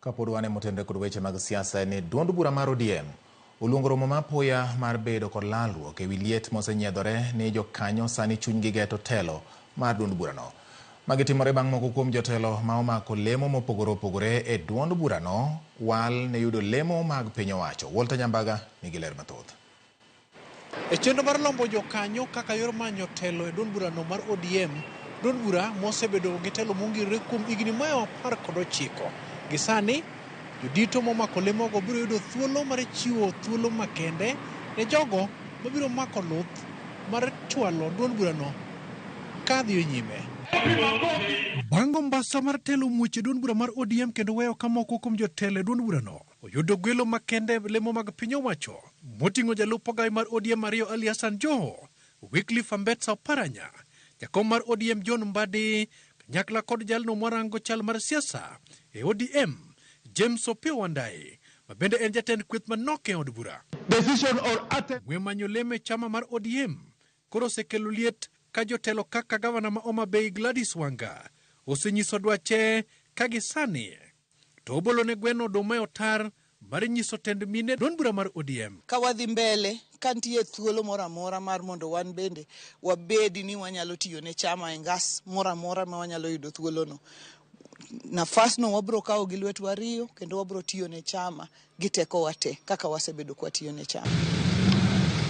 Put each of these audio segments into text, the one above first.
Kapod wan e motenore kod weche mag siasa ni duond bura mar ODM oluongo romo ma apoya mar bedo kod lalruok ewi liet mosenyiedhore ni jokanyo sani chunygi geto telo mar duond burano. Magi timore bang' moko kuom jotelo ma omako lemo mopogore opogore e duond burano wal ne yudo lemo mag piny owacho. Walter Nyambaga nigi ler mathoth. E chenro mar lombo jokanyo kaka yor manyo telo e duond burano mar ODM, duond bura mosebedo gi telo mongirore kuom higni mohewo 19. Gi sani, jodito momako lemogo biro yudo thuolo mar chiwo thuolo makende ne jogo mabiro mako luth mar chwalo duond burano kadhi nyime. Bang' ombasa mar telo muoch e duond bura mar ODM kendo weyo ka moko kuom jotelo e duond burano oyudo gwelo makende lemo mag piny owacho moting'o jalup ogawi mar ODM ariyo Ali Hassan Joho, Wycliffe Ambetsa Oparanya, jakom mar ODM John Mbadi, kanyakla kod jalno mwarango chal mar siasa e ODM James Opiyo Wandayi, ma bende en jatend kweth manok e od bura. Decision or attempt. Ng'we manyo lemo e chama mar ODM koro osekelo liet ka jotelo kaka gavana ma Homa Bay Gladys Wanga osenyiso dwache ka gi sani to obolo ne gweno oduma e otar mar nyiso tend mine duond bura mar ODM. Ka wadhi mbele ka nitie thuolo moro amora mar mondo wan bende wabedi ni wanyalo tiyo ne chama e ngas moro amora ma wanyalo yudo thuolono. Nafasno wabro kawo gi lwetwa ariyo kendo wabro tiyo ne chama gi tekowa te kaka wasebedo kwatiyo ne chama.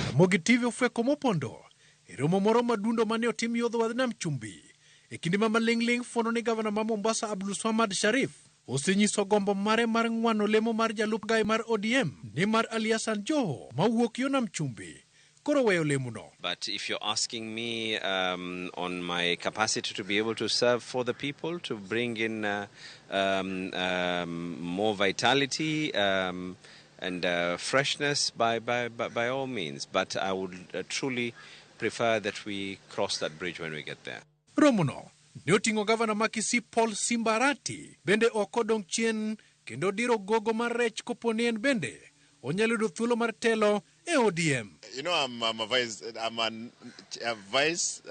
Ramogi TV ofweko mopondo e romo moro madundo mane otim yodho wadh nam chumbi e kinde ma maling'ling' fuono ni gavana ma Mombasa Abdulswamad Sharif osenyiso gombo mare mar ng'wano lemo mar jalup gai mar ODM nimar Ali Hassan Joho mawuok yo nam chumbi koro weyo lemono. But if you're asking me on my capacity to be able to serve for the people, to bring in more vitality and freshness, by all means. But I would truly prefer that we cross that bridge when we get there. Romono ne oting'o gavana ma Kisii Paul Simba Arati bende ok odong' chien kendo diro gogo mar rech kopo ni en bende onyalo yudo thuolo mar telo e ODM. I'm a vice, I'm a vice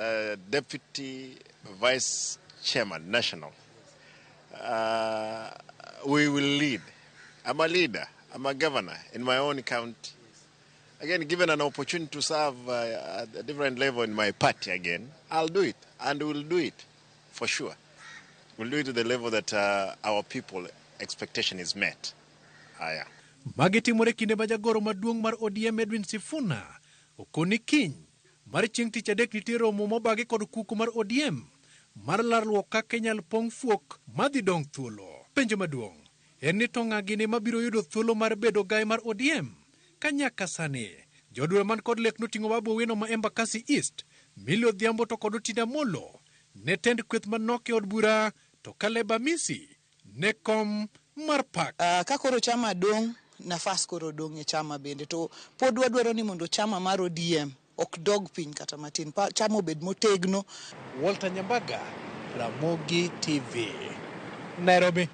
deputy vice chairman national. We will lead. I'm a leader. I'm a governor in my own county. Again, given an opportunity to serve at a different level in my party again, I'll do it, and we'll do it for sure. We'll do it to the level that our people expectation is met. Yeah. Magi timore kinde ma jagoro maduong' mar ODM Edwin Sifuna okoni kiny mar chieng' tich adek nitie romo mobagi kod kuku mar ODM mar larruok kaka inyal pong' fuok madhi dong' thuolo. Penjo maduong' en ni to ng'a gini mabiro yudo thuolo mar bedo gai mar ODM ka nyaka sani jood bura man kod lek noting'o Babu Owino ma Embakasi East, Millie Odhiambo to kod Otiende Amollo ne tend kweth manok e od bura to Caleb Amisi ne kom mar pak. Ka koro chama dong', nafas koro dong' e chama bende to pod wadwaro ni mondo chama mar ODM ok dog piny kata matin. Chama obed motegno. Walter Nyambaga, Ramogi TV, Nairobi.